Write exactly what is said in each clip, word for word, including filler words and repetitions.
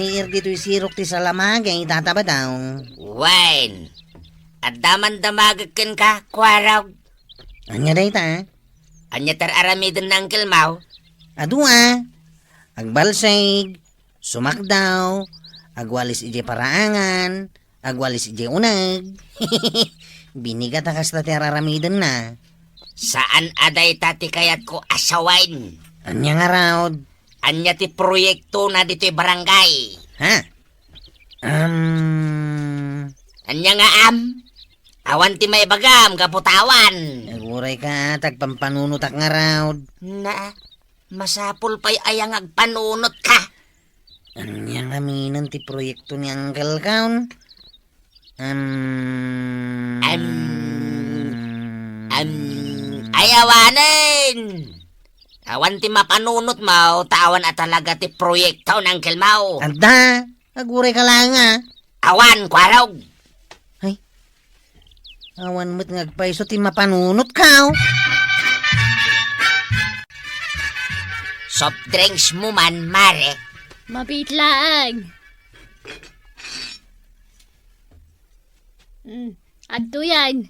Iir ditoy sirok ti salamagay, Tata Badong. Wen, adda man damagek kenka, Kuarog. Ania dayta? Ania ti ar-aramiden ni Uncle Mau? Adu a, agbalsig, sumakdaw, agwalis idiay paraangan, agwalis idiay uneg. Binigat a kasta ti ar-aramidenna. Saan a dayta ti kayatko a sawen. Ania ngarud? Ania ti proyektona ditoy barangay? Ha? Um. Ania nga am? Awan ti maibagam gapu ta awan. Aguray ka, ta agpampanunotak ngarud. Na, masapul pay aya nga agpanunotka? Ania ngamin ti proyekto ni Uncle Kaon? Um. Am. Am. Ay, awanen! Awan ti mapanunotmo, ta awan a talaga ti proyekto ni Uncle Mau. Adda, aguray ka laeng a. Awan, Kuarog. Ay, awan met nga agpayso ti mapanunotko. Soft drinks mo man, Mare. Mabit laeng. Mm, adtoyen.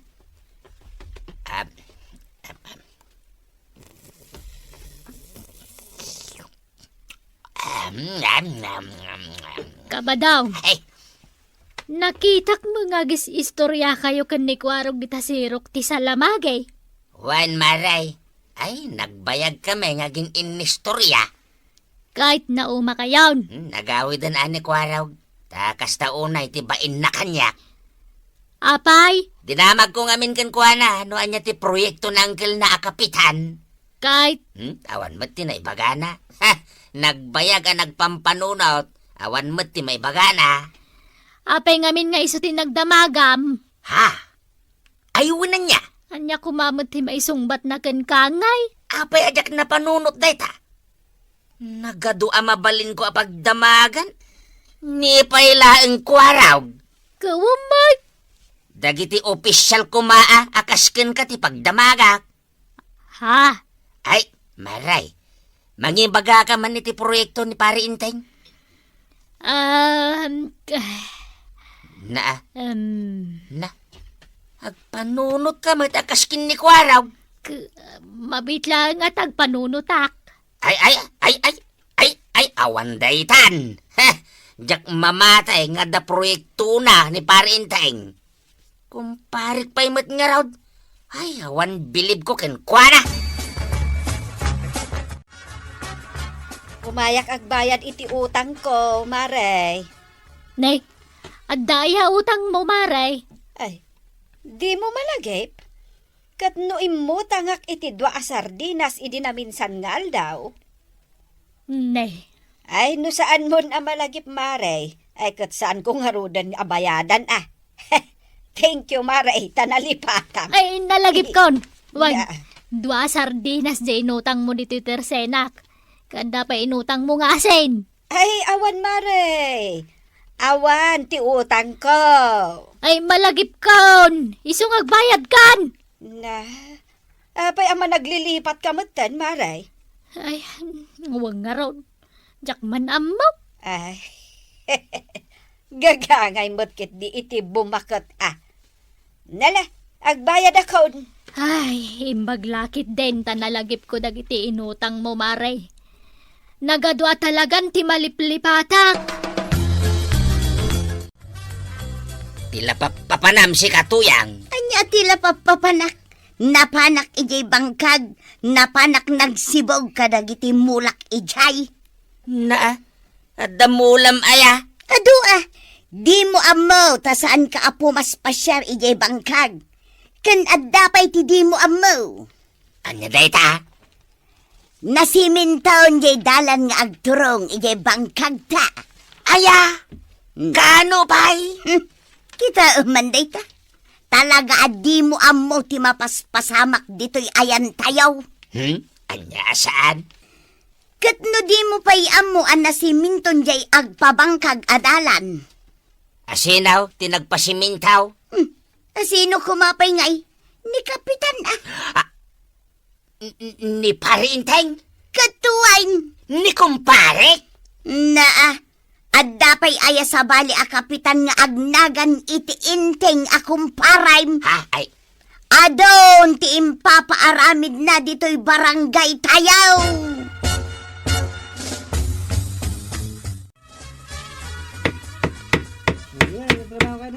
Am, am, am. Am, am, am, am, am. Kabadong. Ay. Nakitak met nga agis-istoriakayo ken ni Kuarog dita sirok ti salamagay. Wen, Mare. Ay, nagbayag kami nga agin-inistorya. Ket naumakayon. Hmm, nagawiden a ni Kuarog. Ta kasta unay ti bainna kaniak. Apay? Dinamagko ngamin kenkuana no ania ti proyekto ni Uncle na a kapitan. Ket? Hmm, awan met ti naibagana. Ha, nagbayag a nagpampanunot, awan met ti maibagana. Apay ngamin nga isu ti nagdamagam? Ha? Ay, wen ania? Ania koma met ti maisungbatna kenka ngay? Apay a diak napanunot dayta? Nagadu a mabalinko a pagdamagan. Ni pay laeng Kuarog. Kawan met. Dagiti opisial koma a, a kas kenka ti pagdamagak. Ha? Ay, Mare. Mangibagaka man iti proyekto ni Pare Enteng? Um, k-, Na, ah. Um, Na. Agpanunotka met a kas ken ni Kuarog. K-, mabit laeng a ta agpanunotak. Ay, ay, ay, ay, ay, ay, awan daytan. Heh, diak mamatay nga adda proyektona ni Pare Enteng. Kumparek pay met ngarud. Ay, awan bilibko kenkuana. Umayak agbayad iti utangko, Mare. Nay, adda aya utangmo, Mare? Ay, dimo malagip? Ket no immutangak iti dua a sardinas idi naminsan nga aldaw, Ne. Ay, no saanmon a malagip, Mare, ay ket saanko ngaruden a bayadan, a. Thank you, Mare, ta nalipatam. Ay, nalagipkon. Wen, Ya. dua a sardinas diay inutangmo ditoy tersenak. Ket adda pay inutangmo nga asin. Ay, awan, Mare. Awan ti utangko. Ay, malagipkon. Isu nga agbayadkan. Na, apay a managlilipatka metten, Mare? Ay, wen ngarud. Diak man ammo. Ay, gagangay met ketdi iti bumaket, a. Nala, agbayadakon. Ay, imbag la ketdin ta nalagipko dagiti inutangmo, Mare. Nagadu a talagan ti maliplipatak. Ti lapappapanam, sika, Tuyang. Ania ti lapappapanak? Napanak idiay bangkag, napanak nagsibug kadagiti mulak idiay. Na, adda mulam aya? Adu a, dimo ammo ta saanka a pumaspasiar idiay bangkag. Ken adda pay ti dimo ammo. Ania dayta? Nasiminton diay dalan nga agturong idiay bangkagta. Aya? Hmm. Kaano pay? Hmm. Kitaem man dayta. Talaga a dimo ammo ti mapaspasamak ditoy ayantayo. Hmm? Ania a saan? Ket no dimo pay ammo a nasiminton diay agpabangkag a dalan. Asino ti nagpasiminto? Hmm. Asino koma pay ngay? Ni Kapitan, a. Ah, N-, n-, ni Pare Enteng? Ket wen. Ni kumpare? Naa, Adda pay aya sabali a kapitan nga agnagan iti inteng a kumparem? Ha? Ay. Adun ti impapaaramidna ditoy barangay tayo.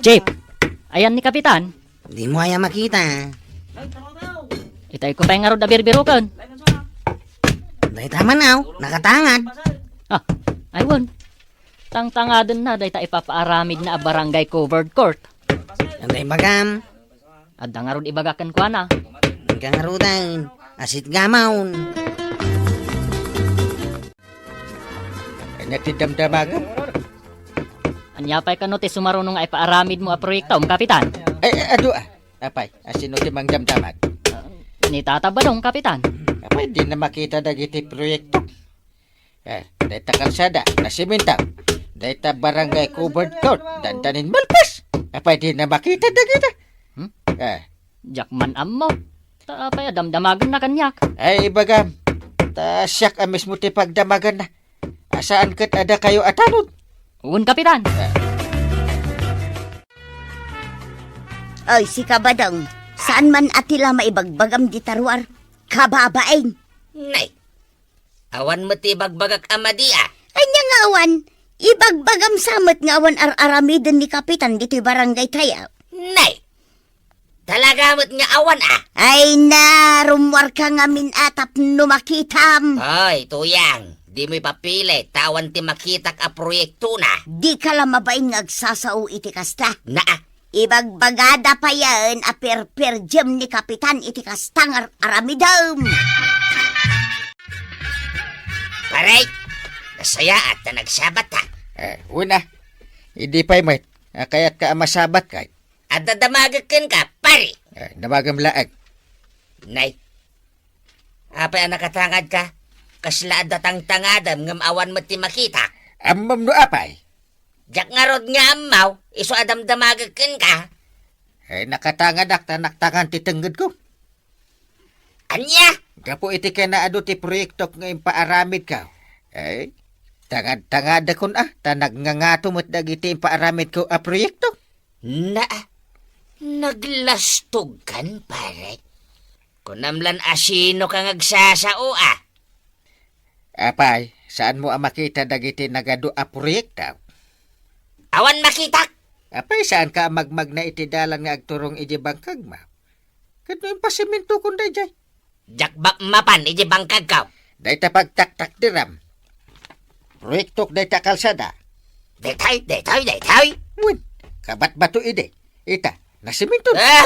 Chief, ayan ni Kapitan. Dimo aya makita. Itay ko pay ngarud a birbiruken. Dayta man, aw, nakatangad. Ah, ay wen. Tangtangadenna dayta ipapaaramidna a barangay covered court. Ania ibagam? Adda ngarud ibagak kenkuana. Ania ngaruden? Asit gamon. Ania ti damdamagem? Ania pay kano ti sumaruno nga ipaaramidmo a proyektom, Kapitan? Ay, ay, adu, ah. Apay, asino ti mangdamdamag? Ah, ni Tata Badong, Kapitan. Apay, dina makita dagiti proyekto. Eh, dayta kalsada, nasimento. Dayta barangay covered court, dandanin malpas. Apay, dina makita dagita. Hmm? Eh. Diak man ammo. Ta apay a damdamagenna kaniak? Ay, ibagam. Ta siak a mismo ti pagdamagenna. A saan ket a dakayo a tanod? Wen, Kapitan. Ay, sika, Badong, saan man a ti la maibagbagam dita ruar? Kababain! Nay, awan met ti ibagbagak a madi, a. Ania nga awan? Ibagbagam sa met nga awan ar-aramiden ni Kapitan ditoy barangay tayo. Nay, talaga met nga awan, a. Ay na, rummuarka ngamin a tapno makitam. Ay, Tuyang, dimo ipapilit ta awan ti makitak a proyektona. Dika la mabain nga agsasao iti kasta. Naa. Ibagbagada payen a perperjem ni Kapitan iti kasta nga ar-aramidem. Pare, nasayaat ta nagsabat, ha? Eh, una, idi pay met, a kayatka a masabat kay. Adda damagek kenka, pare. Eh, damagem laeng. Nay, apay a nakatangadka? Kasla adda tangtangadem ngem awan met ti makitak. Ammom no apay? Diak ngarud nga ammo, isu a damdamagek kenka. Eh, nakatangadak ta naktangan ti tengngedko. Ania? Gapu iti kinaadu ti proyektok nga impaaramidko. Eh, tangad-tangadakon a, ta nagngangato met dagiti impaaramidko a proyekto. Naa, naglastogkan, pare. Kunam lan a sinoka nga agsasao, a. Apay, saanmo a makita dagiti nagadu a proyekto? Awan makitak! Apay, saanka a magmagna iti dalan nga agturong iti bangkagmo? Ket no impasimintokon daydiay? Diak ba mapan iti bangkagko? Dayta pagtaktakderam. Proyektok dayta kalsada. Daytoy, daytoy, daytoy. Wen, kabatbato idi. Ita, nasiminto. Ah,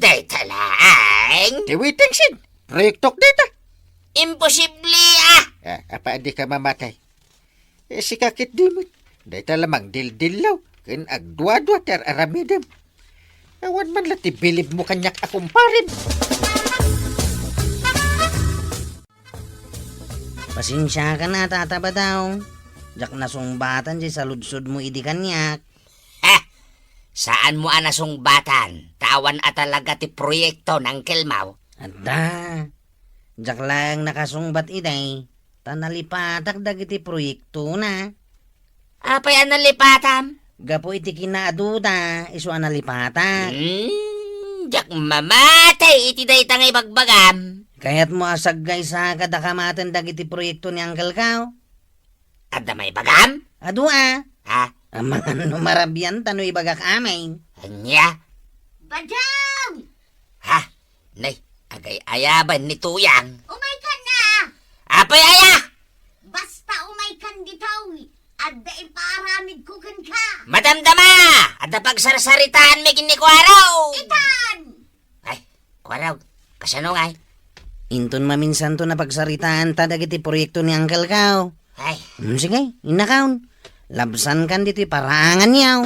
dayta laeng. Ti waiting shed. Proyektok dayta. Imposible, a. Ah, apay a dika mamatay? Eh, sika ketdi met. Dayta la mangdildillaw ken agduadua ti ar-aramidem. Awan man la ti bilibmo kaniak a kumparem. Pasensiakan a, Tata Badong. Diak nasungbatan ti saludsodmo idi kaniak. Eh, saanmo a nasungbatan, ta awan a talaga ti proyekto ni angkelmo. Adda. Diak laeng nakasungbat idi, ta nalipatak dagiti proyektona. Apay a nalipatam? Gapu iti kinaaduda, isu a nalipatak. Hmm, diak mamatay iti dayta nga ibagbagam. Kayatmo a saggaysa kada kamaten dagiti proyekto ni angkelko? Adda maibagam? Adu a. Ha? Amangan no marabian ta no ibagak amin. Ania? Badong! Ha? Nay, agay-ayaban ni Tuyang. Umaykan na! Apay aya? Basta umaykan ditoy, adda ipaaramidko kenka. Madamdama! Adda pagsarsaritaanmi ken ni Kuarog. Itan! Ay, Kuarog, kasano ngay? Inton maminsanto napagsaritaanta dagiti proyekto ni angkelko. Ay. Hmm, sige, innakon. Labsankan ditoy paraanganyo.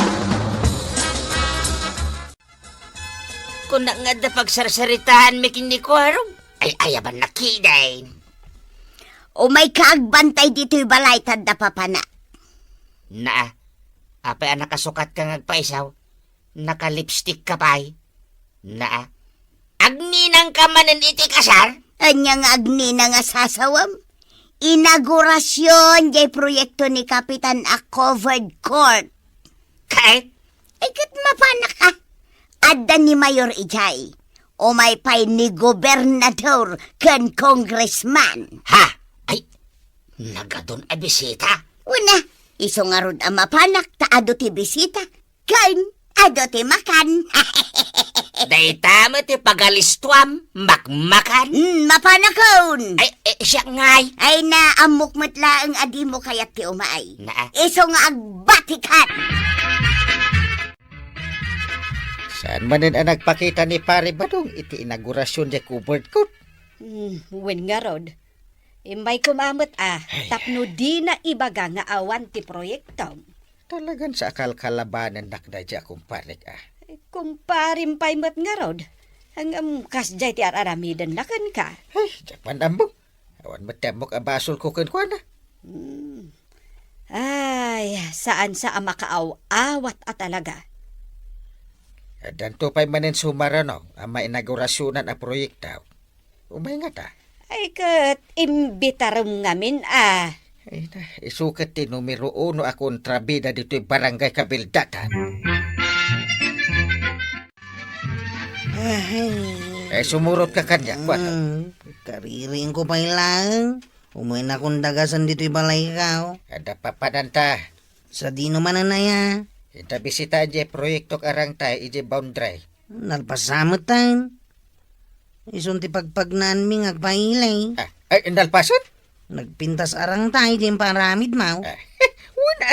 Kunak nga adda pagsarsaritaanmi ken ni Kuarog. Ay, ayaban na kiden. Umayka agbantay ditoy balay ta adda papana. Naa, apay a nakasukatka nga agpaisaw? Naka-lipstick ka pay? Naa, agninangka manen iti kasar? Ania nga agninang a sasawem? Inaugurasion jay proyekto ni Kapitan a covered court. Ket? Ay, ket mapanak a. Adda ni Mayor ijay. Umay pay ni gobernador ken congressman. Ha? Ay, nagadun a bisita? Una, isu ngarud a mapanak ta adu ti bisita. Ken adu ti makan. Dayta met ti pagalistuam, makmakan. Hmm, mapanakon. Ay, eh, siak ngay. Ay, naammok met laeng a dimo kayat ti umay. Naa. Isu nga agbatikan. Saan manen a nagpakita ni Pare Badong iti inaugurasion jay covered court? Hmm, wen ngarud. Imbay koma met a, Ay. tapno dina ibaga nga awan ti proyekto. Talagan sa akalkalabanennak daydiay a kumparek a. Kumparem pay met ngarud. Ngem kasdiay ti ar-aramidenna kenka. Ay, diak man ammo. Awan met ti ammok a basolko kenkuana. Hmm. Ay, saan sa a makaaw-awat a talaga. Addanto pay manen sumaruno a mainaugurasionan a proyekto. Umay ngata. Ay, ket imbitarem ngamin a. Ay na, isu ket ti numero uno a kontrabida ditoy Barangay Kabildatan. Ay. Eh, sumurot ka kaniak, kuan. Mm, kaririingko pay laeng. Umaynakon dagasen ditoy balaykaw. Adda papananta. Sadino manen aya? Inta bisitaen jay proyektok a rangtay idiay boundary. Nalpas sa metten. Isun ti pagpagnaanmi nga agpailay. Ah, ay, nalpasen? Nagpintas a rangtay diay imparamidmo. Ah, una.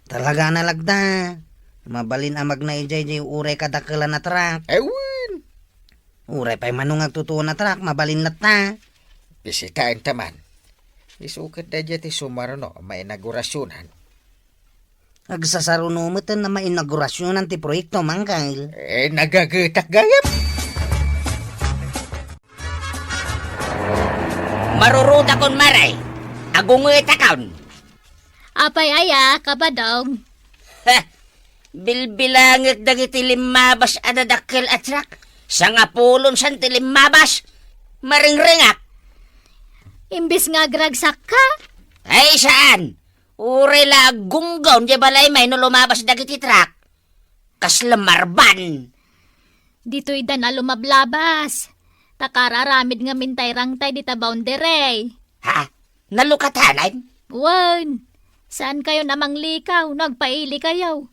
Talaga a nalagda. Mabalin a magna idiay diay uray kadakkelan a truck. Ay, wen. Uray pay mano nga agtutuon a truck, mabalin latta. Bisitaenta man. Isu ket daydiay ti sumaruno a mainaugurasionan. Agsasaruno metten a mainaugurasionan ti proyekto, Mangkal. Eh, nagagetak gayam. Marurutakon, Mare. Agungetakon. Apay aya, Kabadong? Heh! Bilbilangek dagiti limmabas a dadakkel a truck. Sangapulon san ti limmabas. Maringrengak. Imbes nga agragsakka? Ay, saan? Uray la aggunggaw diay balaymi no lumabas dagiti truck. Kasla marban. Ditoy dan a lumablabas. Ta kararamid ngamin tay rangtay dita boundary. Ha? Nalukatanan? Wen, saankayon a manglikaw no agpailikayo.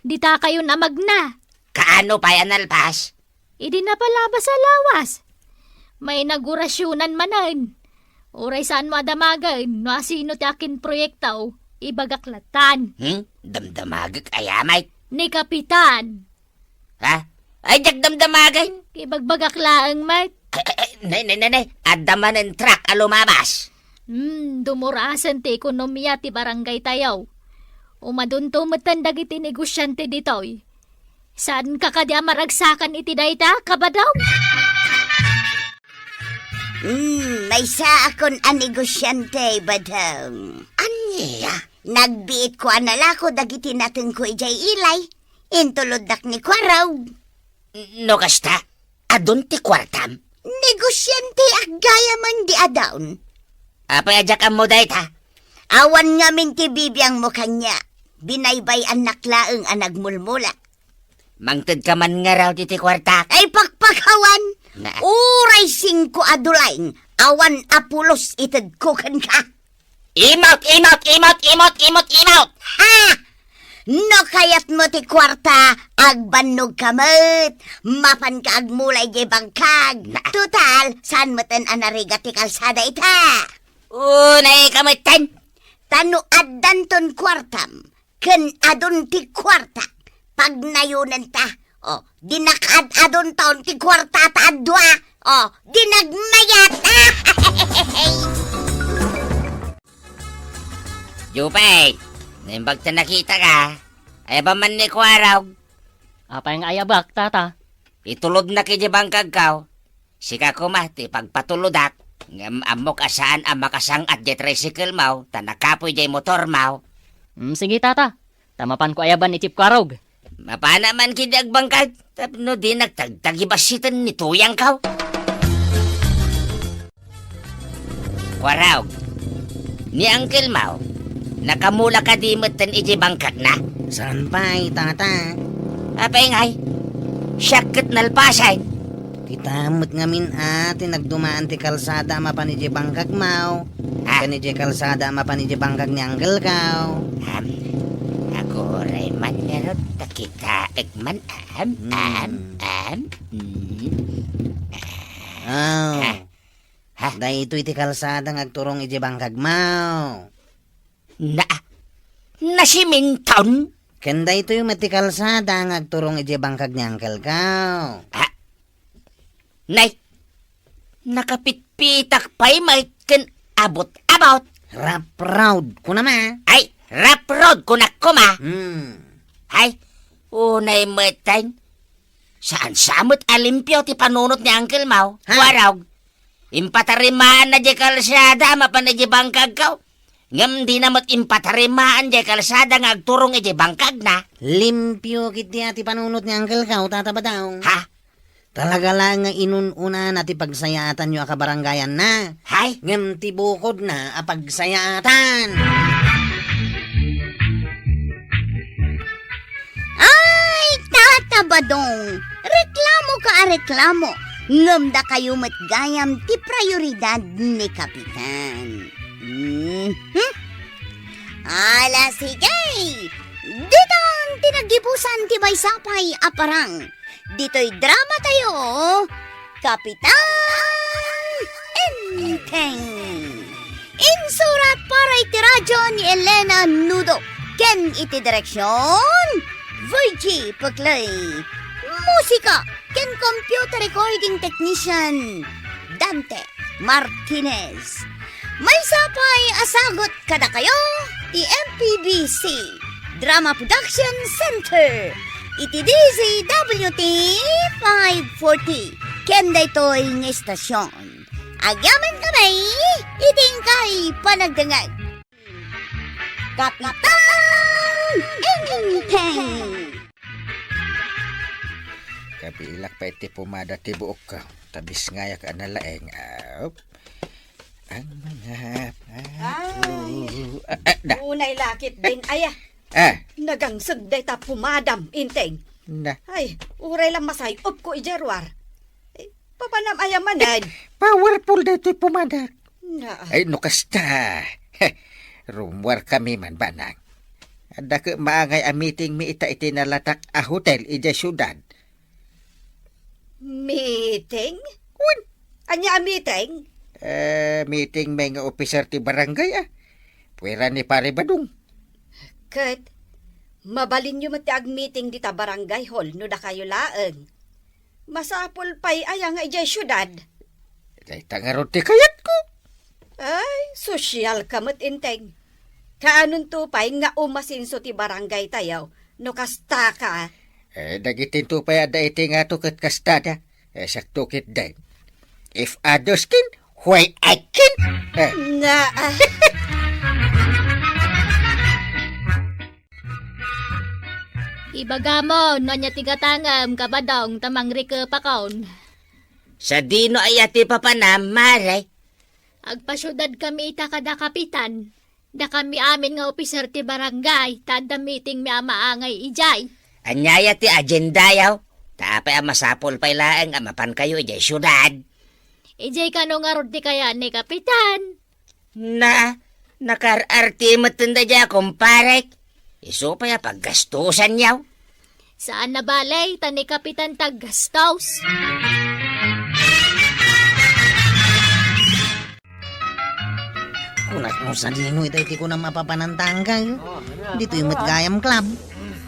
Ditakayon a magna. Kaano pay a nalpas? Idi napalabas a lawas. Mainaugurasionan manen. Uray saanmo a damagen no asino ti akinproyekto, ibagak latan. Hmm? Damdamagek aya met? Ni Kapitan. Ha? Ay, diak damdamagen. Ibagbagak laeng met. Ay, ay, ay, nay, nay, nay, nay. Adda manen truck a lumabas. Hmm, dumurasen ti ekonomia ti barangaytayo. Umadunto metten dagiti negosiante ditoy. Saanka kadi a maragsakan iti dayta, Kabadong? Hmm, maysaakon a negosiante, Badong. Ania? Nagbiitko a nalako dagiti natengko idiay ilay. Intuloddak ni Kuarog. No kasta, adun ti kuartam? Negosiante aggayamen di adun. Apay a diak ammo dayta? Awan ngamin ti bibiangmo kaniak. Binaybay-annak laeng a nagmulmula. Mangtedka man ngarud iti kuartak? Ay, pakpakawan! Na- Uray singko a dulaing, awan a pulos itedko kenka. Imot, imot, imot, imot, imot, imot! Ha! No kayatmo ti kuarta, agbannogka met. Mapanka agmula idiay bangkag. Na- Total, saan metten a narigat ti kalsada ita? Unayka metten. Ta no addanton kuartam, ken adun ti kuarta, pagnayonenta. O, di nakaad-adunton ti kuarta ta adua. O, di nagmayat. Jupay, naimbag ta nakitaka. Ayabam man ni Kuarog. Apay nga ayabak, tata? Itulodnak iti bangkagko. Sika koma ti pagpatulodak, ngem ammok a saan a makasang-at diay tricycle-mo, ta nakapoy diay motormo. Mm, sige, tata. Ta mapanko ayaban ni Chief Kuarog. Mapana man kidi agbangkag, tapno di nagtagtagibassiten ni tuyangko. Kuarog, Ni Uncle Mau, nakamula kadi metten idiay bangkagna? Saan pay, tata? Apay ngay, siak ket nalpasen. Kita met ngamin a ti nagdumaan ti kalsada a mapan idiay bangkag Mau. Ah. Ken idiay kalsada a mapan idiay bangkag ni Uncle Kau. Am, aguray man ngarud ta kitaek man, am, Hmm. am, am. Hmm. Oh. Ah. Ha? Daytoy ti kalsada nga agturong idiay bangkag Mau. Na, nasiminton? Ken daytoy met ti kalsada nga agturong idiay bangkag ni Uncle Kau. Ah, nay, nakapitpitak pay met ken abot-abot. Rough road, kunam a. Ay, rough road, kunak koma. Hmm. Ay, unay metten. Saan sa met a limpio ti panunot ni Uncle Mau? Ha? Warog. Impatarimaanna diay kalsada a mapan idiay bangkagko. Ngem dina met impatarimaan diay kalsada nga agturong idiay bangkagna. Limpio ketdi a ti panunot ni Uncle Kau, Tata Badong. Ha? Talaga la nga inun-unana ti pagsayaatanyo a kabarangayanna. Hay? Ngem ti bukodna a pagsayaatan. Ay, Tata Badong, reklamo ka a reklamo, ngem dakayo met gayam ti prioridad ni Kapitan. Mhm. Ala, sige! Ditan ti naggibusan ti maysa pay a parang. Ditoy drama tayo, Kapitan Enteng. Insurat para iti radyo ni Elena Nudo ken iti direksyon, Virgie Peclay. Musika ken computer recording technician, Dante Martinez. Maysa pay a sagut kadakayo ti M P B C Drama Production Center iti D Z W T five forty ken daytoy nga istasyon. Agyamankami iti inkay panagdengngeg. Kapitan Enteng. Kabiilak pay ti pomada ti buokko. Ta bisngayak a nalaeng. Aw. Ang mga bato. Ay. Ah, ah, da. Unay lakit din, aya. Ah. Nagangseg dayta pomadam, Enteng. Na. Ay, uray lang masay-opko idiay ruar. Eh, papanam aya manen? Eh, powerful daytoy pomadak. Na. Ay, no kasta. Rummuarkami man, banag. Adda ket maangay a meetingmi ita iti nalatak a hotel idiay siudad. Meeting? Wen. Ania a meeting? Eh, meeting met nga opiser ti barangay, a. Puera ni Pare Badong. Ket, mabalinyo met ti agmeeting dita barangay hall no dakayo laeng. Masapul pay aya nga idiay siudad? Dayta ngarud ti kayatko. Ay, sosyal ka met, Enteng. Kaanonto pay nga umasenso ti barangay tayo no kasta ka? Eh, dagitinto pay adda iti ngato ket kastada. Eh, sakto ketdin. If others can, why I can? Eh. Na, ah. Ibagamo, no ania ti gatangem, Kabadong, ta mangrikepakon. Sadino aya ti papanam, Mare? Agpasiudadkami ita kada kapitan. Dakami amin nga opiser ti barangay, ta adda meetingmi a maangay idiay. Ania aya ti agendayo? Ta apay a masapul pay laeng a mapankayo idiay siudad? Idiay kano ngarud ti kayat ni Kapitan? Na, nakar-arti met daydiay a kumparek. Isu pay a paggastusanyo. Saan a bale, ta ni Kapitan ti aggastos. Kunak no sadino ita iti kunam a papanantangkag. Ditoy met gayam club.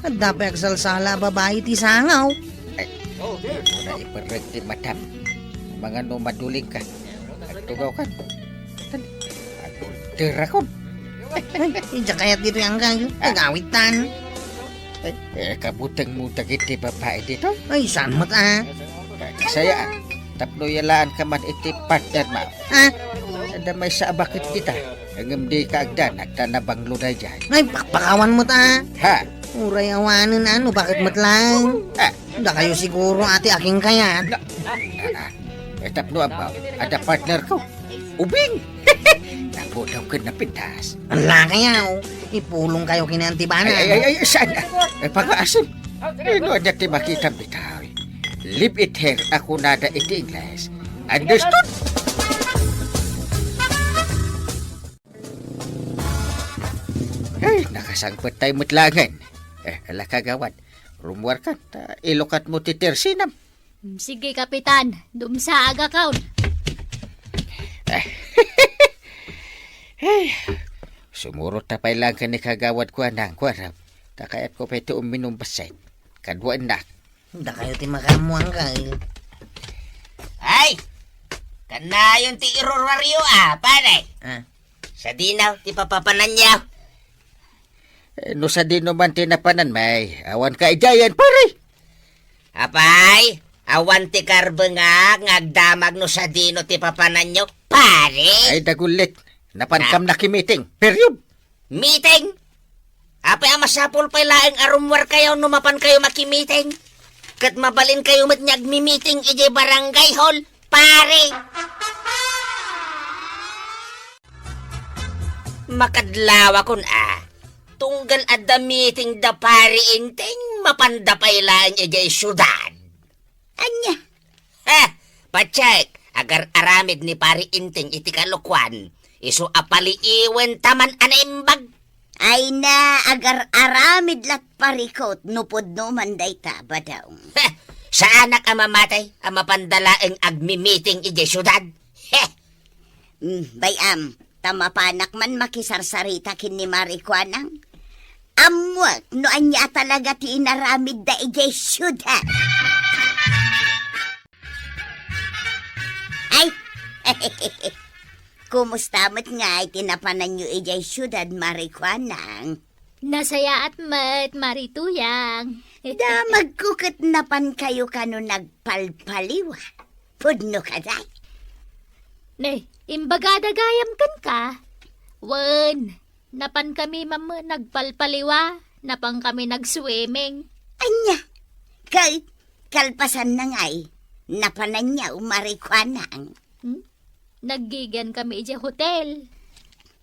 Adda pay agsalsala a babai ti sangaw. Ay, wala iperrek ti madam. Mangano madulingka. Agtugawkan. Agorderakon. Ay, ay, diak kayat ditoy anggang. Agawidtan. Eh, eh, kabutengmo dagiti babai ditoy? Ay, saan met a? Kasayaan. Tapno yalaanka man iti partnermo. Ha? Adda maysa a baket dita. Ngem dika agdanag ta nabanglo daydiay. Ay, pakpakawan met a. Ha? Uray awanen a no baket met laeng. Ah. Dakayo siguro a ti akin kayat. Na, ah, ah. Eh, tapno ammo, adda partnerko. Ubing! Napudaw ken napintas. Ala kayo, ipulong kayo ken ni Auntie Bana. Ay, ay, ay, ay, saan? Ay, pangaasim. Ay, no, anya ti makita bitaw. Leave it here, ako nada iti Ingles. Understood? Ay, nakasangpet tayo met laengen. Eh, ala kagawad, rummuarkan, ta ilukatmo ti tersinam. Mm, sige, Kapitan. Dumsaagakon. Ay, sumurot ta pay laeng ken ni Kagawad Kuanang, kuarap. Ta kayatko pay ti uminum bassit. Kaduaennak. Dakayo ti makaammoan ka, eh. Ay! Kanayon ti iruruaryo, ah, pare. Ah. Sadino ti papapananyo? Eh, no sadino man ti napananmi, awan ka idiayen, pare. Apay, awan ti karbengak nga agdamag no sadino ti papananyo, pare. Ay, dagullit. Napankam Ah. nakimiting. Period. Meeting? Apay a masapul pay laeng a rummuarkayo no mapankayo makimiting? Ket mabalinkayo met nga agmimiting idiay barangay hall, pare. Makadlawakon a, tunggal adda meeting da Pari Enteng, mapanda pay laeng idiay siudad. Ania? Ha! Patsek, agar-aramid ni Pari Enteng iti kalokuan, isu a paliiwen ta man a naimbag. Ay na, agar-aramid lat parikot no pudno man dayta, Badong. Ha! Saanak a mamatay a mapanda laeng agmimiting idiay siudad. He! Mm, bay-am, ta mapanak man makisarsarita ken ni Mari Kuanang. Ammoak no ania talaga ti inaramidda idiay siudad. Ay! Kumusta met ngay ti napananyo idiay siudad, Mari Kuanang? Nasayaat met, Mari Tuyang. Damagko ket napankayo kano nagpalpaliwa. Pudno kadi? Ne, imbagada gayam kenka? Wen, napankami man met nagpalpaliwa, napankami nag-swimming. Ania? Kal-, kalpasanna ngay, napananyo, Mari Kuanang? Hmm? Naggigian kami idiay hotel.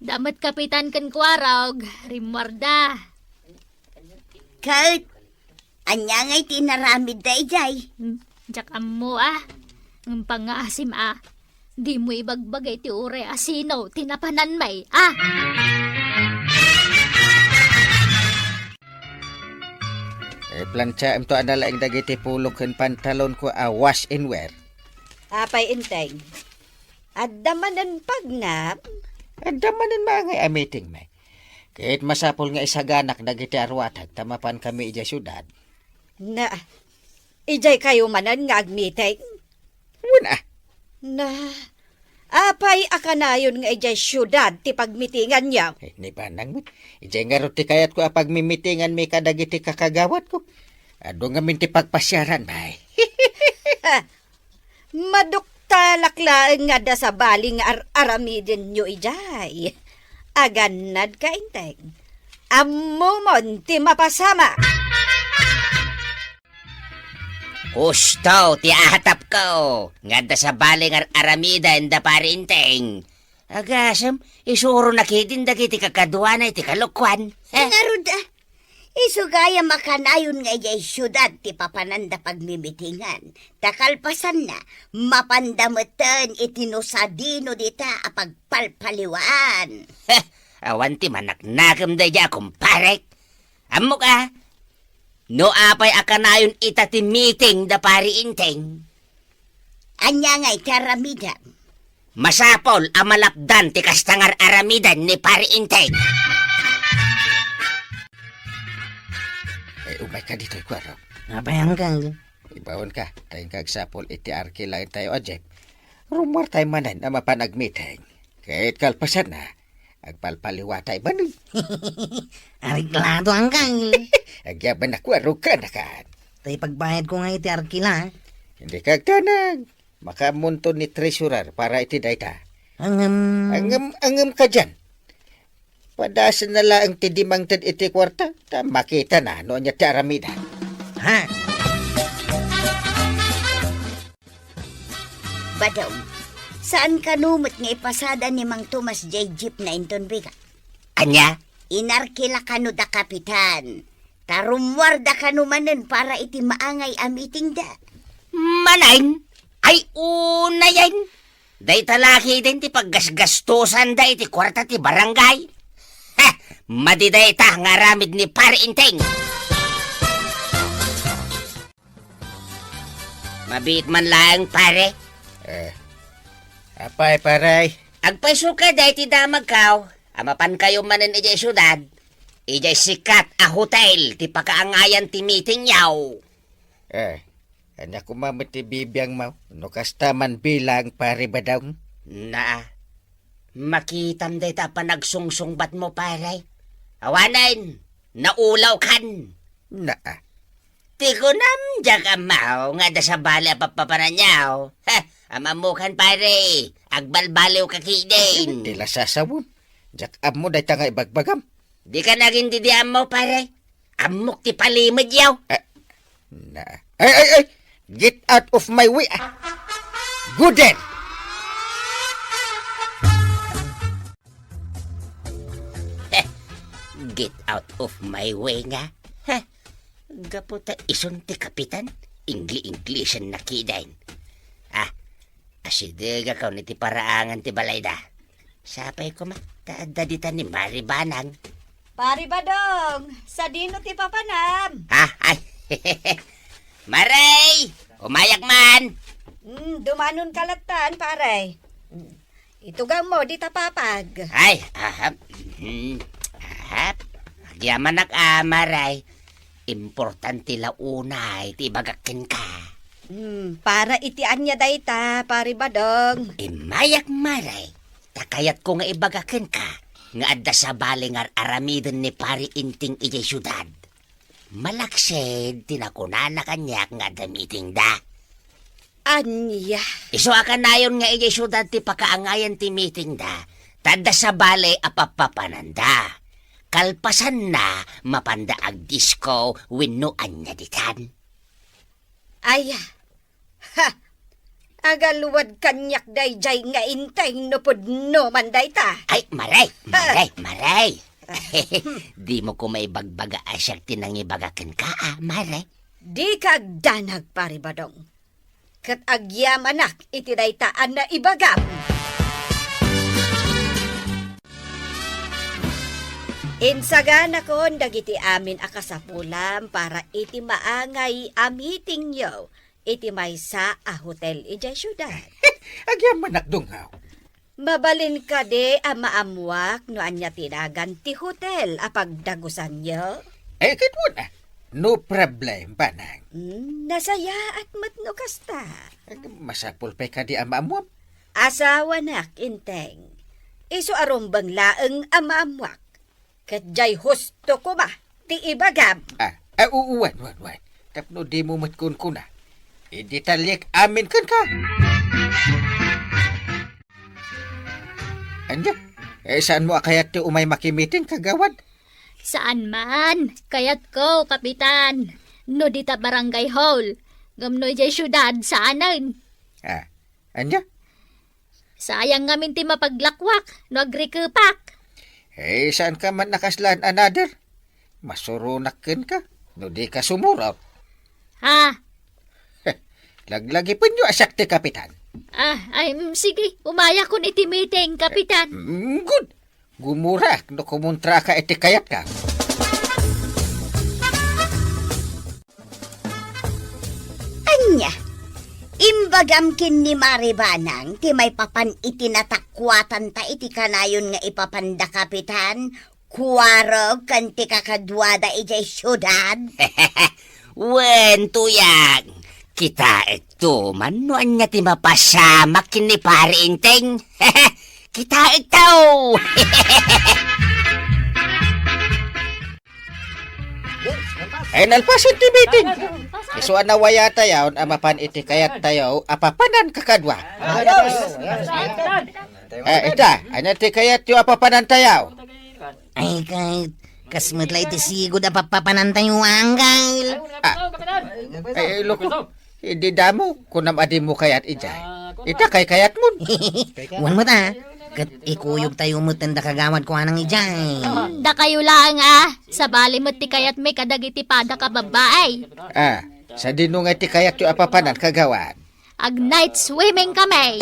Adda met Kapitan ken Kuarog, rimmuarda. Ket, ania ngay ti inaramidda idiay? Hmm, diak ammo a. Ngem pangngaasim a, dimo ibagbaga iti uray a sino ti napananmi a. Eh, planchaemto a nalaing dagiti pulok ken pantalonko a wash and wear. Apay, Enteng? Adda manen pagnam? Adda manen mangay a meeting, may. Ket masapul nga isaganak dagiti aruatak ta mapankami idiay siudad. Na, idiay kayo manen nga agmeeting? Wen a. Na, apay a kanayon nga idiay siudad ti pagmitinganyo? Eh, ni Banang met. Idiay ngarud ti kayatko a pagmimitinganmi kadagiti kakagawatko. Adu ngamin ti pagpasiaran, may. Maduktalak laeng nga adda sabali nga ar-aramidenyo idiay. Agannadka, Enteng. Ammomon ti mapasamak. Husto ti atapko nga adda sabali nga ar-aramiden da Pari Enteng. Agasem, isuronak idin dagiti kakaduana iti kalokuan. Eh? Ngarud, ah, isu gayam a kanayon nga idiay siudad ti papananda pagmimitingan. Ta kalpasanna, mapanda meten iti no sadino dita a pagpalpaliwaan. Heh, awan ti manaknakem daydiay a kumparek. Ammok a, no apay a kanayon ita ti meeting da Pari Enteng? Ania ngay ti aramidem? Masapul a malapdan ti kasta nga ar-aramiden ni Pari Enteng. Eh, umayka ditoy, Kuarog. Apay, Angkal? Ibaonka, ta inka agsapul iti arkila tayo a jeep. Rummuartayo manen a mapan agmeeting. Ket kalpasanna, agpalpaliwatayo manen. Areglado, Angkal. Agyaban a Kuarog, kanakan. Ta ipagbayadko ngay iti arkila, eh. Dika agdanag. Makaammonto ni treasurer para iti dayta. Angem. Angem, angem ka dian. Padasenna laeng ti dimangted iti kuarta, ta makitana no ania ti aramidna. Ha? Badong, Saan kano met nga ipasada ni Mang Tomas jay jeep na inton bigat? Ania? Inarkila kano da Kapitan. Ta rummuarda kano manen para iti maangay a meetingda. Manen? Ay, unayen. Dayta la ketdin ti paggasgastusanda iti kuarta ti barangay. Ha! Madi dayta nga aramid ni Pare Enteng. Mabiit man laeng, pare. Eh, apay, pare? Agpayso ka dayta damagko a mapankayo manen idiay siudad, idiay sikat a hotel ti pakaangayan ti meetingyo. Eh, ania koma met ti bibiangmo no kasta man bilang, Pare Badong? Naa, makitam dayta a panagsungsungbatmo, pare. Awanen, naulawkan. Naa. Ti kunam, diak ammo nga adda sabali a pappapananyo. Ha, am-ammokan, pare. Agbalbaliwka ketdin. Ti la sasawem. Diak ammo dayta nga ibagbagam. Dika nagin didi ammo, pare. Ammok ti palimedyo. Ah, na. Ay, ay, ay! Get out of my way, ah! Go there! Get out of my way nga. Ha? Gapu ta isun ti kapitan, ingli-inglisan na ketdin. Ah, asidegakon iti paraangan ti balayda. Sapay koma, ta adda dita ni Mari Banang. Pari Badong, sadino ti papanam? Ha? Ay, Maray! Umayak man! Hmm, dumanon ka lattan, pare. Hmm. Itugawmo dita papag. Ay, aha. Mhm. Aha. Agyamanak a, Maray. Importante la unay ti ibagak kenka. Hmm, para iti ania dayta, Pari Badong? Immayak, Maray. Ta kayatko nga ibagak kenka nga adda sabali nga ar-aramiden ni Pari Enteng idiay siudad. Malaksid ti nakunana kaniak nga adda meetingda. Ania? Isu a kanayon nga idiay siudad ti pakaangayan ti meetingda, ta adda sabali a pappapananda. Kalpasanna, mapanda agdisco wenno ania ditan. Aya. Ha! Agaluad kaniak daydiay nga Enteng no pudno man dayta. Ay, Maray, Maray, Maray. Dimo koma ibagbaga a siak ti nangibaga kenka, a, Maray? Dika agdanag, Pari Badong. Ket agyamanak iti dayta a naibagam. Insaganakon dagiti amin a kasapulam para iti maangay a meetingyo iti maysa a hotel idiay siudad. Agyamanak, Dong Hao. Mabalin kadi a maammuak no ania ti nagan ti hotel a pagdagusanyo? Eh, ket wen, ah. No problem, Banang. Hmm, nasayaat met no kasta. Eh, masapul pay kadi a maammuam? Asawanak, Enteng. Isu a rumbeng laeng a maammuak. Ket diay husto koma ti ibagam. Ah, ah, u-, wen, wen, wen. Tapno dimo met kunkuna. Idetallek amin kenka. Ania? Eh, saanmo a kayat ti umay makimiting, kagawad? Saan man. Kayatko, Kapitan. No dita barangay hall. Ngem no idiay siudad, saanen. Ah, ania? Sayang ngamin ti mapaglakwak no agrikepak. Eh, saanka man a kasla another? Masuronak kenka no dika sumurot. Ha? Laglagipenyo a siak ti kapitan. Ah, ay, mm, sige, umayakon iti meeting, Kapitan. Mm, good. Gumurak no kumuntraka iti kayatka. Ania? Imbagam ken ni Mari Banang ti maipapan iti natakuatanta iti kanayon nga ipapanda, Kapitan, kuarog ken ti kakaduada idiay siudad? Wen, tuyang, kitaekto man no ania ti mapasamak ken ni Pari Enteng. Kitaekto! Ay, nalpasen ti meeting. Isu a nawayatayo a mapan iti kayattayo a papanan kakadua. Eh, ita, ania ti kayatyo a papanantayo? Ay, kay, kas met la iti sigud a papapanantayo, Anggal. Ah. Ay, ay, look. Idi damo, kunam a dimo kayat idiay. Ita kaykayatmon. Wen met a. Ket ikuyogtayo met ti kagawad kuanang idiay. Dakayo laeng a, sabali met ti kayatmi kadagiti padak a babbai. Ah, sadino nga ti kayatyo a papanan, kagawad? Ag-night swimming kami.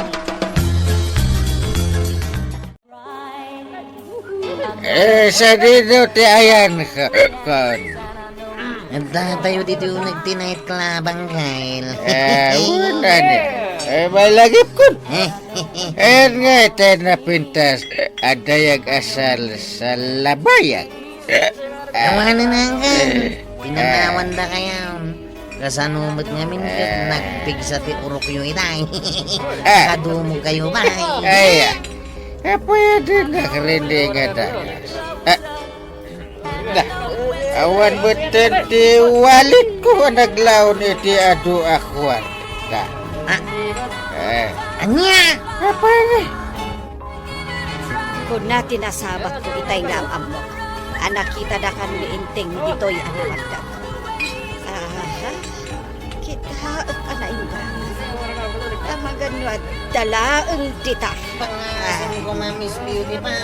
Eh, sadino ti ayan, kon? Adda tayo ditoy nagti-night club, Uncle. Eh, wala ni. Eh, malagipkon. Ayan nga, iti napintas. Adda yag asal sa labayag. Awanen, Uncle. Pinanawan da kayo. Kasano met ngamin ket nagpigsa ti urokyo itay? Ah. Kadumog kayo ba? Ay, ah, pwede na karinding a dagas. Ah, da, awan met ti wallet ko a naglaon iti adu a kuarta. Ah. Eh. Ania? Apay? Kuna ti nasabatko itay nga am-ammok a nakitadakami ni Enteng ditoy a namatda. Aha. Kitaek a naimbag. Amagan no adda laeng dita. Pangasim ko, Ma'am, Miss Beauty pa.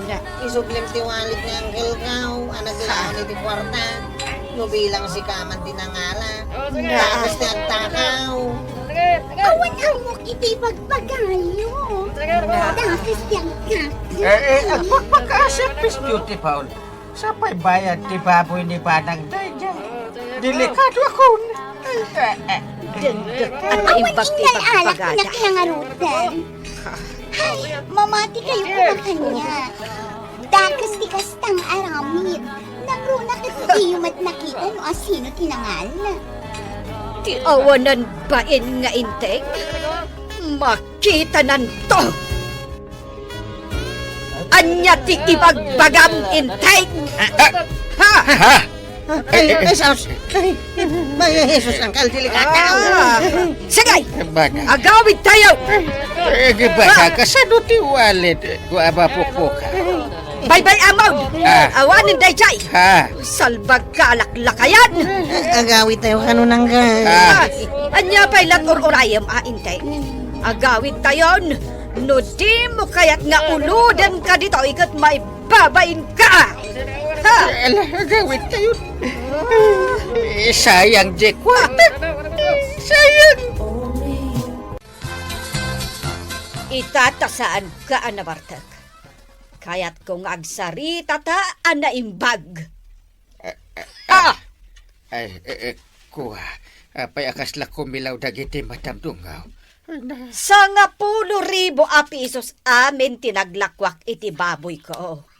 Na. Isublim ti wallet ni Uncle Kao, a naglaon iti kuarta. No bilang sika man ti nangala. Na. Tapos ti agtakaw. Awan ammok iti bagbagayo. Na. Tapos ti agtakaw. Eh, eh, agpakpakaasip, Miss Beauty Paul. Sapay bayad ti baboy ni Banang daydiay. Delikado akon. Dengdek a naimbag ti ibagbagada. Anak nga ngaruten. Hay, mamati kayo koma kaniak. Dakes ti kastang aramid. Nagruna ket diyo met nakita no asino ti nangal. Ti awanan bain nga Enteng. Makitananto. Ania ti ibagbagam, Enteng? Ah, ah. Ha? Ha? Ay, ay, sus. Ay, ay, Jesus, Uncle, delikado. Ah. Sige! Baga. Agawidtayo! Eh, di ba, ah, kasano ti wallet? Kua ba pukpuka? Baybay-amon! Ah. Awanen daydiay! Ha? Salbag ka, laklakayan! Agawidtayo, kano nangga? Ah. Ah, ania pay lat ur-urayem, a, Enteng? Agawidtayon! No dimo kayat nga ulodenka ditoy ket maibabainka! Ha? Ala, agawidtayon. Eh, sayang, Jack. What? Sayang. Ita ta saanka a nabartek. Kayatko nga agsaritata a naimbag. Ah! Ay, eh, eh, kua, apay a kasla kumilaw dagiti matam dungaw? Ay, na- Sangapulo ribu a pisos amin ti naglakuak iti baboyko.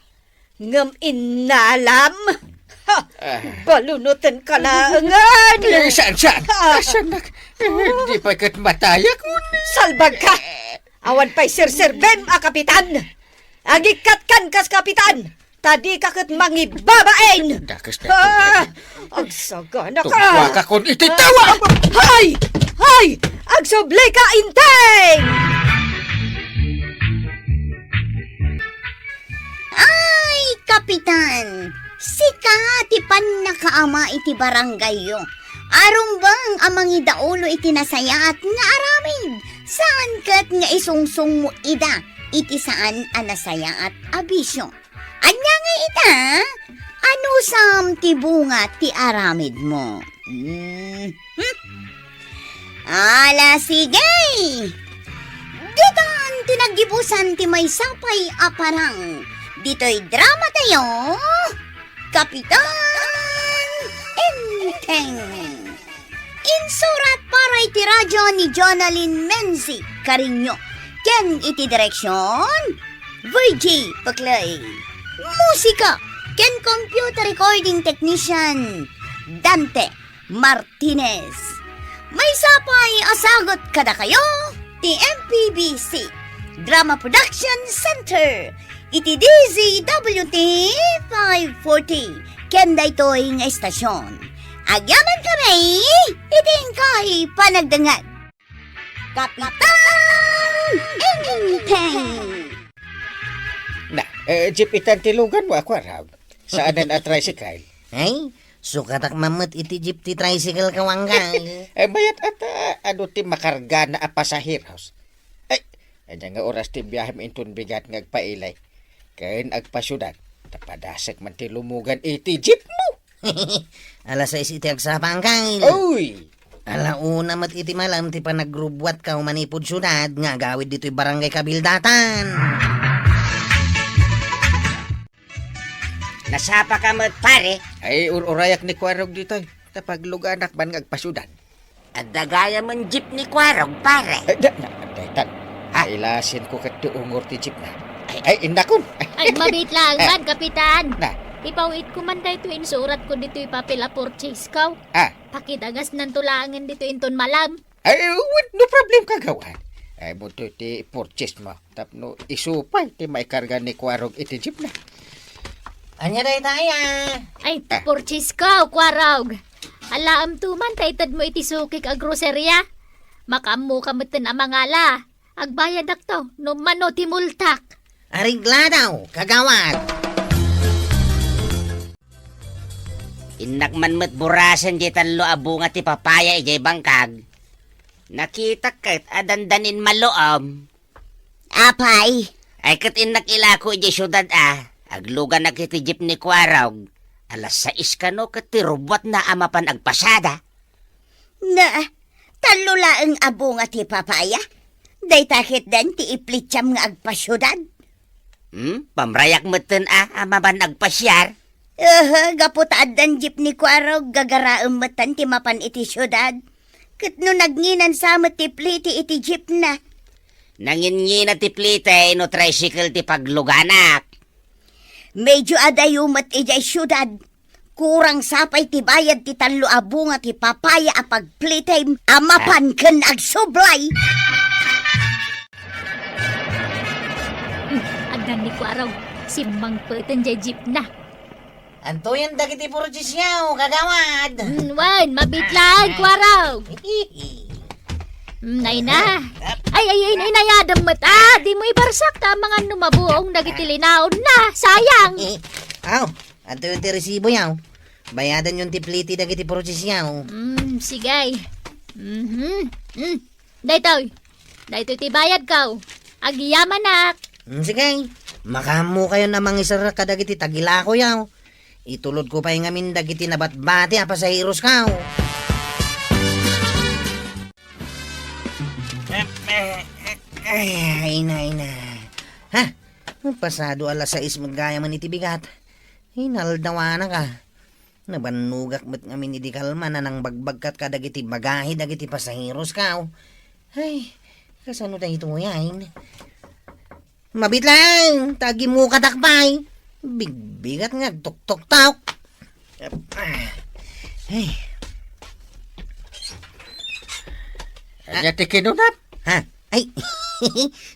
Ngem innalam? Ha! Ah. Balunotenka laengen! Eh, saan, saan? Ah. Saan nak-, eh, di pay ket matayak. Salbagka! Awan pay serserbem a kapitan! Agikatkan kas kapitan! Ta dika ket mangibabain! Dakes na. Ah! Agsagana ka! Tungkuaka kon iti tawa! Hay! Hay! Agsublika, Enteng! Ay, Kapitan! Sika ti pannakaama iti barangayyo. Arumbeng a mangidaulo iti nasayaat nga aramid. Saan ket nga isungsongmo ida iti saan a nasayaat a bisio. Ania ngay ita? Anusam ti bunga ti aramidmo? Hmm. Hmm? Ala, sige! Ditan ti naggibusan ti maysa pay a parang. Ditoy drama tayo, Kapitan Enteng. Insurat para iti radyo ni Jonalyn Menzi Cariño ken iti direksion, Virgie Paclay. Musika ken computer recording technician, Dante Martinez. Maysa pay a sagut kadakayo ti M P B C Drama Production Center iti D Z W T five forty ken daytoy nga istasyon. Agyamankami iti inkay panagdengngeg. Kapitan Enteng! Na, eh, jeep itan ti luganmo a kuarag. Saanen a tricycle. Ay, sukatak man met iti jeep ti tricycle, kuanka. Eh, mayat ata, adu ti makargana a pasaheros. Ania nga oras ti biahem inton bigat nga agpailay ken agpasiudad? Ta padasek man ti lumugan iti jeepmo. Alas sais iti agsapa, Angkel. Uy! Ala una met iti malem ti panagrubbuatko manipud siudad nga agawid ditoy Barangay Kabildatan. Nasapaka met, pare? Ay, ur-urayak ni Kuarog ditoy. Ta pagluganak man nga agpasiudad. Adda gayam jeep ni Kuarog, pare. Ay, da, na, daytan. Ha? Ilasin ko ket ti ungor ti jeep na. Ay, ay, indakon. Ay, mabit lang man, Kapitan. Na. Ipawitko man daytoy insuratko ditoy papel a purchase ko. Ah. Pakidagasnanto laengen ditoy inton malem. Ay, wen, no problem, kagawad. Ay, buto ti purchase mo. Tapno isu pay ti maikarga ni Kuarog iti jeep na. Ania dayta, aya? Ay, ah, purchase ko, Kuarog. Alaem to man ta itedmo iti sukik a groceria. Makaammoka metten a mangala. Agbayadakto no mano ti multak. Areglado, kagawad. Innak man met burasen di tallo a bunga ti papaya idiay bangkag. Nakitak ket a dandanin maluom. Apay? Ay, ket innak ilako idiay siudad a. Agluganak iti jeep ni Kuarog. Alas sais kano ket ti rubbuatna a mapan agpasada. Na, tallo laeng a bunga ti papaya? Dayta ketdin ti iplitiam nga agpasiudad? Hmm? Pamrayak metten a, a mapan agpasiar? Aha, gapu ta addan jeep ni Kuarog, gagaraem metten ti mapan iti siudad. Ket no nagngina sa met ti pliti iti jeep na. Nanginngina ti pliti no tricycle ti pagluganak. Medyo adayo met idiay siudad. Kurang sa pay ti bayad ti tallo a bunga ti papaya a pagplitim a mapan ken agsublay. Hmm, addan ni Kuarog, simmangpeten jay jeep na. Antoyen dagiti purchase-yo, kagawad? Hmm, wen, mabitlan, Kuarog. Hmm, ay na. Ay, ay, ay, inayadem met. Ah, dimo ibarsak ta amangan no mabuong dagiti linaon na. Sayang. Aw, adtoy ti resibo yaw. Bayadanyon ti pliti dagiti purchase yaw. Mm, sige. Mhm. Mm. Daytoy. Daytoy ti bayadko. Agyamanak. Mm, sige. Makaammokayon a mangisarrak kadagiti tagilako yaw. Itulodko pay ngamin dagiti nabatbati a pasaherosko. Ay, ay, ay, na, ay, na. Ha? Pasado alas sais met gayam iti bigat. Inaldawanaka. Nabannogak met ngamin idi kalman a nangbagbagkat kadagiti bagahe dagiti pasaherosko. Ay, kasano daytoy, ay? Mabitlan, ta agimukatak pay. Bigbigat nga agtuktoktok. Ay. Ania ti kinunam? Ha? Ay,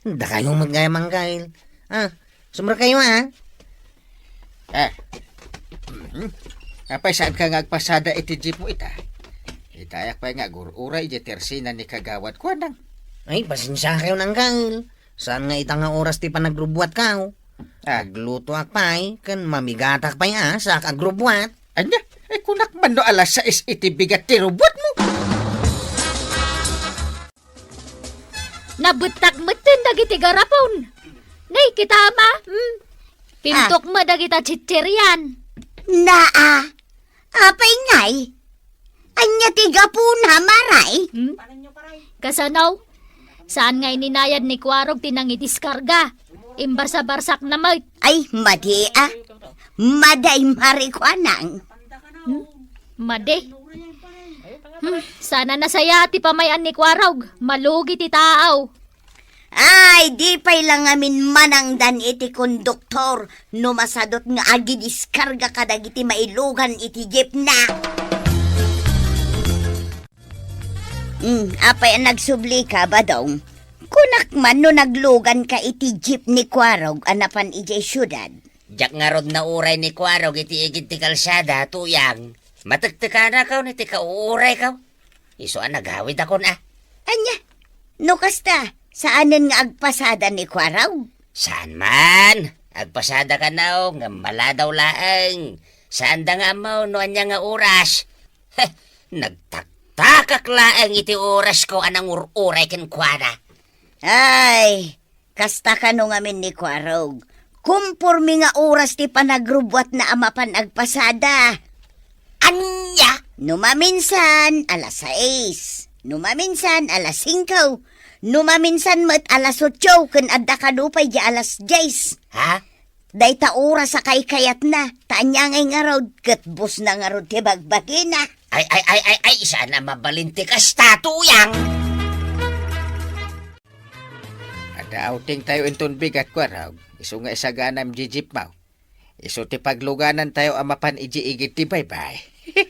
dakayo met gayam, Angkel. Ah, sumrekayo, ah. Ah. Mhm. Apay, saanka nga agpasada iti jeep mo ita? Itayak pay nga agur-uray iti tersina ni kagawad, kuanang. Ay, pasensiakayon, Angkel. Saan nga ita nga oras ti panagrubbuatko? Ah. Aglutoak pay, ken mamigatak pay a, saak agrubbuat. Ania? Ay, kunak man no alas sais iti bigat ti rubbuatmo. Nabettak metten dagiti garapon. Nay, kitama, hmm? Pintok Ah. met dagita chichirian. Naa, apay ngay? Ania ti gapuna, maray? Hmm? Kasano? Saan nga ininayad ni Kuarog ti nangidiskarga? Imbarsa-barsak na met. Ay, madi, ah. Maday, marikuanang. Hmm? Madi? Hmm, sana nasaya ti pamay-an ni Kuarog. Malugi ti tao. Ay, di pay la ngamin manangdan iti konduktor no masadot nga agidiskarga kadagiti mailugan iti jeepna. Hmm, apay a nagsublika, Badong? Kunak man no nagluganka iti jeep ni Kuarog a napan idiay siudad. Diak ngarud nauray ni Kuarog iti igid ti kalsada, Tuyang. Matektekanakaw ni ti kauuraykaw. Isu a nagawidakon a. Ania? No kasta, saanen nga agpasada ni Kuarog? Saan man. Agpasada kano, ngem maladaw laeng. Saanda nga ammo no ania nga oras. Heh, nagtaktakak laeng iti orasko a nangur-uray kenkuana. Ay, kasta kano ngamin ni Kuarog. Kumpormi nga oras ti panagrubbuatna a mapan agpasada. Ania? No maminsan, alas sais. No maminsan, alas singko. No maminsan met, alas otso, ken adda kano pay di alas dies. Ha? Dayta oras a kaykayatna, ta ania ngay ngarud, ket busna ngarud ti bagbagina. Ay, ay, ay, ay, ay, saan a mabalin ti kasta, Tuyang? Adda outing tayo inton bigat, Kuarog. Isu nga isaganam di jeep mo. Isu ti pagluganantayo a mapan idiay igid ti baybay.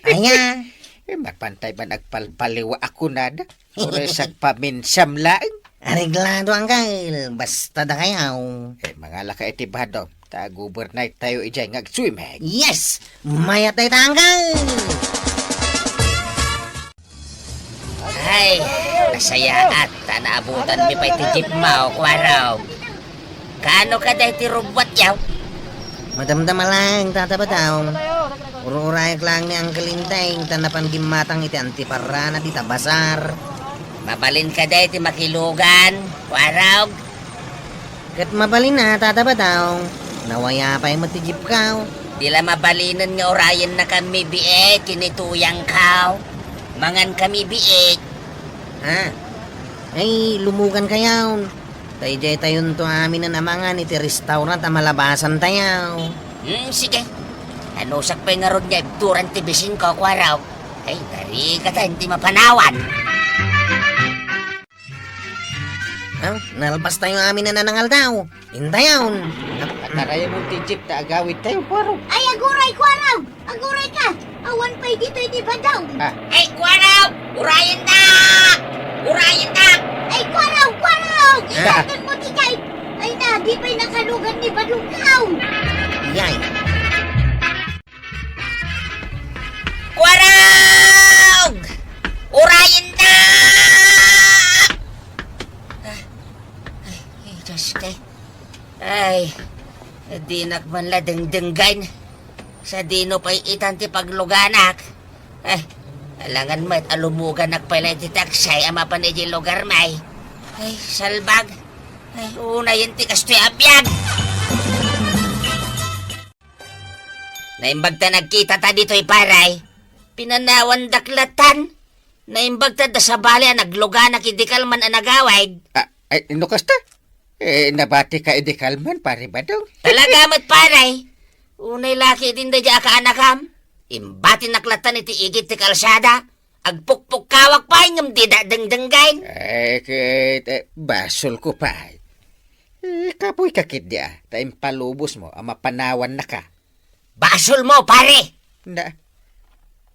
Aya? Eh, mapantay man agpalpaliwa a kunada. Uray sagpaminsam laeng. Areglado, Angkel. Basta dakayaw. Eh, mangalaka iti badom. Ta overnight tayo idiay nga agswimming. Yes! Mayat dayta, Angkel! Ay, nasayaat, ta naabutanmi pay ti jeep mo, Kuarog. Kaano ka dayta ti rubbuat, yaw? Madamdama laeng, Tata Badong. Ur-urayak laeng ni Angkel Inteng, ta napan gimmatang iti antiparana dita basar. Mabalin ka dayta ti makilugan, Kuarog? Ket mabalin a, Tata Badong. Nawaya pay met ti jeep ko. Di la mabalinen nga urayennakanmi biit ken ni Tuyang ko. Mangankami biit. Ha? Ay, lumugankayon. Ta idiay tayonto aminen a mangan iti restaurant a malabasantayo. Hmm, sige. Anusak pay ngarud nga ibturan ti bisin ko, Kuarog. Ay, narikatan ti mapanawan. Ah, nalpastayo aminen a nangaldaw. Intayon. Patarayam ti jeep ta agawidtayo, Kuarog. Ay, aguray, Kuarog! Aguray ka! Awan pay ditoy ti Badong! Ah. Ay, Kuarog! Urayennak! Urayennak! Ay, Kuarog! Kuarog! Ah. Ilatag mo ti jeep! Ay na, di pay nakalugan ni Badong, aw! Yay! Kuarog! Urayennak! Ah, ay, ay, Diyos ko. Ay, dinak man la dengdenggan. Sadino pay itan ti pagluganak? Ay, alangan met a lumuganak pay la iti taksi a mapan iti lugarmi. Ay, salbag. Ay, unayen ti kastoy a biag. Naimbag ta nagkitata ditoy, pare. Pinanawandak latan. Naimbag ta adda sabali a nagluganak idi kalman a nagawid. Ah, ay, no kasta? Eh, nabatika idi kalman, pare Badong. Talaga met, pare. Unay la ket idi daydiay a kaanakam. Imbatinak latan iti igid ti kalsada. Agpukpukkawak pay ngem dida dengdenggen. Eh, ket, eh, basolko pay. Eh, kapuy ka ketdi a, ta impalubosmo a mapanawannaka. Basolmo, pare! Na,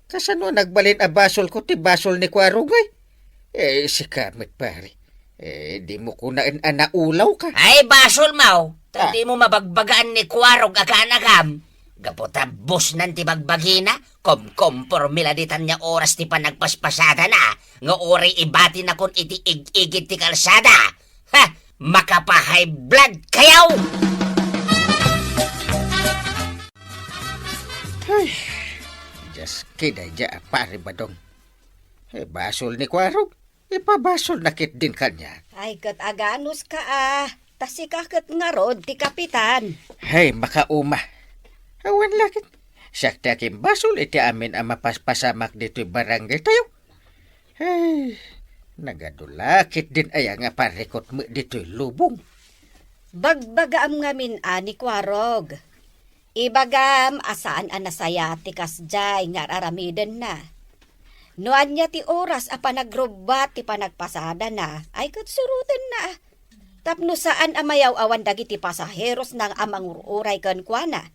kasano nagbalin a basolko ti basol ni Kuarog, ay? Eh, sika met, pare. Eh, dimo kunaen a naulawka. Ay, basolmo! Ta Ah. dimo mabagbagaan ni Kuarog a kaanakam. Gapu ta busnan ti bagbagina, kumkompormi la ditan nga oras ti panagpaspasadana, nga uray ibatinakon iti ig-igid ti kalsada. Ha! Makapa-high blood kayo! Ay, just kidding dya, pare Badong. Eh, basol ni Kuarog. Ipabasolna ketdin kaniak. Ay, ket aganuska a, ta sika ket ngarud ti kapitan. Hay, makauma. Awan la ket. Siak ti akimbasol iti amin a mapaspasamak ditoy barangay tayo. Hay, nagadu la ketdin aya nga parikot met ditoy lubong. Bagbagaam ngamin a ni Kuarog. Ibagam a saan a nasayaat ti kasdiay nga ar-aramidenna. No ania ti oras a panagrubbuat ti panagpasadana, ay ket surotenna a. Tapno saan a mayaw-awan dagiti pasaherosna a mangur-uray kenkuana.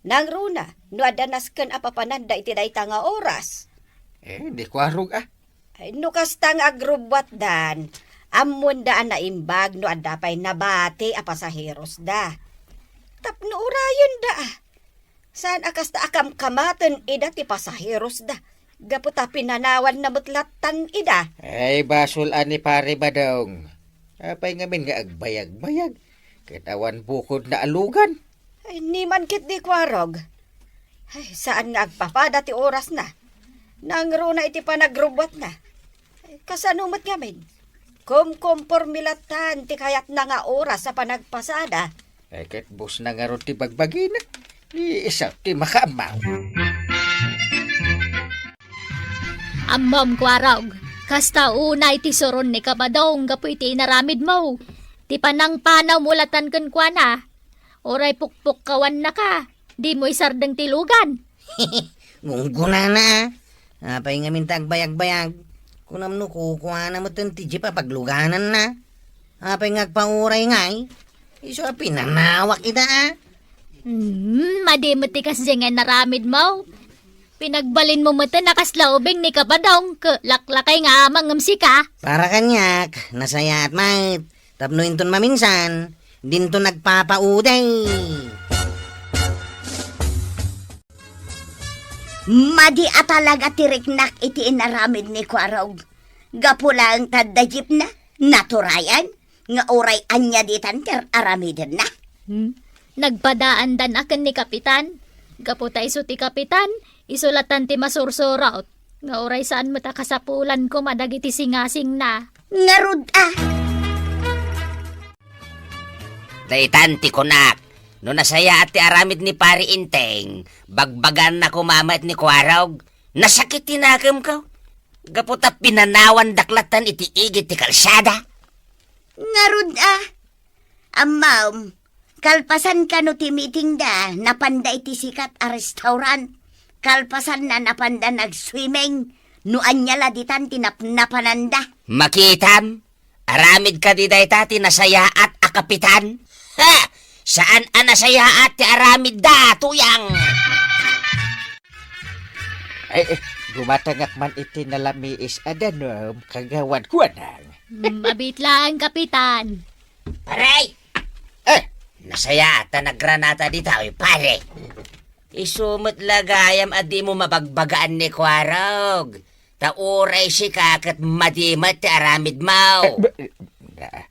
Nangruna, no adda nasken a papananda iti dayta nga oras. Eh, di Kuarog a. Ay, no kasta nga agrubbuatdan, ammoenda a naimbag no adda pay nabati a pasaherosda. Tapno urayenda a. Saan a kasta a kamkamaten ida ti pasaherosda, gapu ta pinanawanna met lattan ida. Ay, basol a ni Pare Badong. Apay ngamin nga agbayagbayag, ket awan bukodna a lugan? Ay, ni man ketdi Kuarog. Ay, saan nga agpapada ti orasna. Nangruna iti panagrubbuatna. Ay, kasano met ngamin? Kumkomporme lattan ti kayatna nga oras a panagpasada. Ay, ket busna ngarud ti bagbagina. Ni isu ti makaammo. Ammom, Kuarog, kasta unay ti suron ni Kabadong gapu iti inaramidmo. Ti panangpanawmo lattan kenkuana. Uray pukpukkawannaka, dimo isardeng ti lugan. Gunggonana. Apay ngamin ta agbayagbayag? Kunam no kukuana metten ti jeep a paglugananna. Apay nga agpauray ngay? Isu a pinanawak ita, a? Hmm, madi met ti kasdiay nga inaramidmo. Pinagbalinmo metten a kasla ubing ni Kabadong, ke laklakay nga ama ngem sika. Para kaniak, nasayaat met. Tapno inton maminsan, dinto nagpapauday. Madi a talaga ti riknak iti inaramid ni Kuarog. Gapu laeng ta adda jeepna, naturayan, nga uray ania ditan ti ar-aramidenna. Hmm? Nagpadaandan a ken ni Kapitan. Gapu ta isu ti Kapitan, isu lattan ti masursurot. Nga uray saan met a kasapulan koma dagiti singasingna. Ngarud a! Daytan ti kunak, no nasayaat ti aramid ni Pari Inteng, bagbagaanna koma met ni Kuarog, nasakit ti nakemko. Gapu ta pinanawandak lattan iti igid ti kalsada. Ngarud a, ammom, kalpasan kano ti meetingda, napanda iti sikat a restaurant. Kalpasanna, napanda nag-swimming. No ania la ditan ti napnapananda. Makitam, aramid kadi dayta ti nasayaat a kapitan? Ha! Saan a nasayaat ti aramidda, Tuyang! Ay, eh, dumatangak man iti nalamiis a danum, kagawad Kuanang. Mm, abit laeng, Kapitan. Pare! Eh, nasayaat ta nagranata dita, oy, pare. Isu met la gayam a dimo mabagbagaan ni Kuarog. Ta uray sika ket madi met ti aramidmo. Eh, ba-,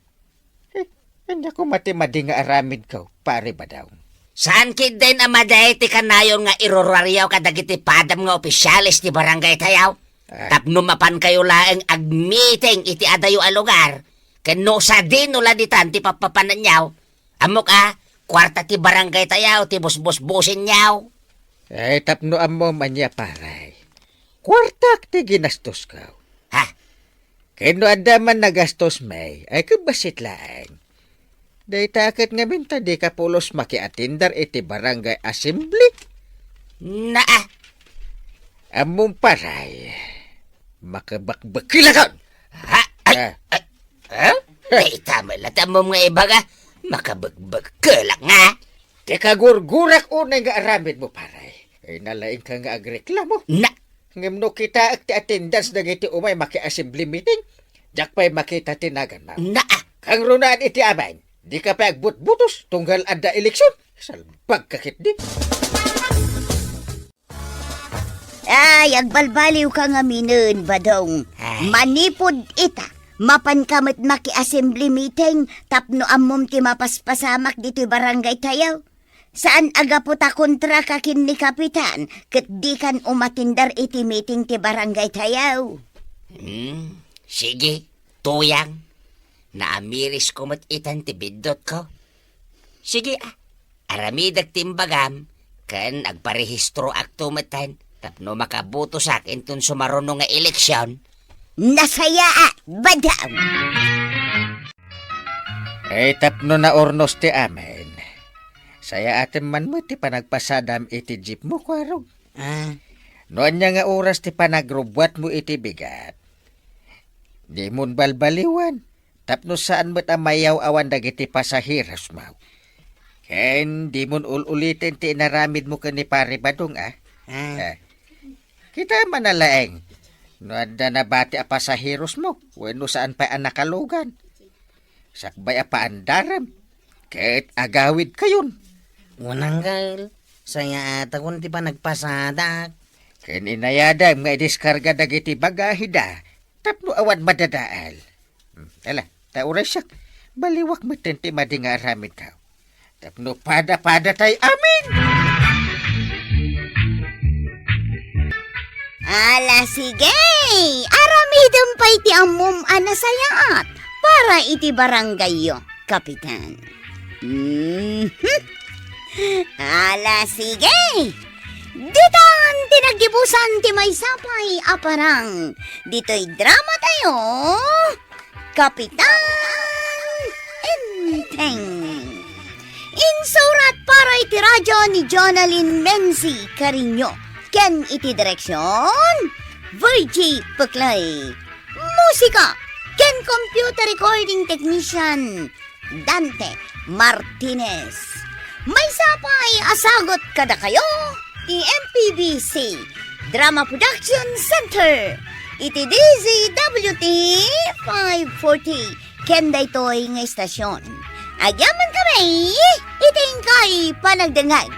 eh, ania koma ti madi nga aramidko, Pare Badong? Saan ketdin a madi ti kanayon nga irurariaw kadagiti padam nga opisyales ti barangay tayo? Ah. Tapno mapankayo laeng agmiting iti adayo a lugar, ken no sadino la ditan ti pappapananyo, ammok a, kuarta ti barangay tayo ti busbusbusenyo. Ay, tapno ammom ania, pare. Kuartak ti ginastosko. Ha? Ken no adda man nagastos, may, ay, kabassit laeng. Dayta ket ngamin ta dika pulos makiatindar iti barangay assembly. Naa. Ammom, pare, makabakbakilakon. Ha? Ay, ah. Ay, ha? Dayta met la ti ammom nga ibaga, makabakbakilak nga. Ti kagurgurak unay nga aramidmo, pare. Ay, nalaingka nga agreklamo. Na- Ngem no kitaek ti attendance dagiti umay maki-assembly meeting, diak pay makita ti naganmo. Naa! Kangrunaan iti amin, dika pay agbutbutos tunggal adda eleksyon. Salbagka ketdi. Ay, agbalbaliwka ngaminen, Badong. Ay. Manipud ita, mapanka met maki-assembly meeting tapno ammom ti mapaspasamak ditoy barangay tayo. Saan a gapu ta kontraka ken ni Kapitan ket dikan umatindar iti meeting ti barangay tayo. Hmm, sige, Tuyang. Naamirisko met itan ti biddutko. Sige, a, aramidek ti imbagam, ken agparehistroakto metten tapno makabutosak inton sumaruno nga eleksyon. Nasayaat, Badong! Ay, tapno naurnos ti amin, sayaatem man met ti panagpasadam iti jeepmo, Kuarog. Ah. No ania nga oras ti panagrubbuatmo iti bigat, dimon balbaliwan, tapno saan met a mayaw-awan dagiti pasaherosmo. Ken dimon ul-uliten ti inaramidmo ken ni Pare Badong, a. Ah. Eh, kita man a laeng no adda nabati a pasaherosmo wenno saan pay a nakalugan. Sakbay a paandarem ket agawidkayon. Unanggal, sayaatakon ti panagpasadak. Ken inayadem nga idiskarga dagiti bagahida tapno awan madadael. Hmm, ala, ta uray siak, baliwak metten ti madi nga aramidko. Tapno pada-pada tay amin! Ala, sige! Aramidem pay ti ammom a nasayaat. para iti barangayyo, Kapitan. Mhm. Ala, sige. Ditan ti naggibusan ti maysa pay a parang ditoy drama tayo, Kapitan Enteng. Insurat para iti radyo ni Jonalyn Menzi Cariño ken iti direksyon, Virgie Puclay. Musika ken computer recording technician, Dante Martinez. Maysa pay a sagut kadakayo ti M P B C Drama Production Center iti D Z W T five forty ken daytoy nga istasyon. Agyaman kami iti inkay panagdengngeg.